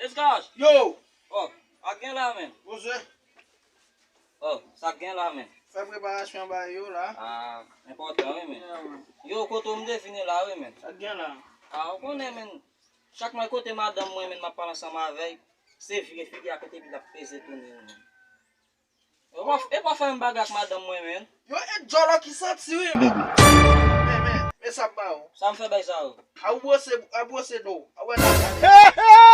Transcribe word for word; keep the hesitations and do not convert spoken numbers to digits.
Eskas! Yo! Oh, sa k gen la, men? Poze. Oh, sa k gen la, men? Fè preparasyon bay yo la. Ah, enpòtan, wi, men. Yeah, man. Yo, kote w m te vini la, wi, men. Sa k gen la? Ah, ou konnen, men. Chak mwen kote madanm mwen, men, m ap pale ansanm avè l, se vire figi a kote epi l ap peze tounen, men. E pa, e pa fè m bagay ak madanm mwen, men. Yo, e djòlò ki santi, wi. Men, men, men sa m ba ou. Sa m fè bay sa yo? A ou bwose, a bwose do. A wè la. Hey, hey!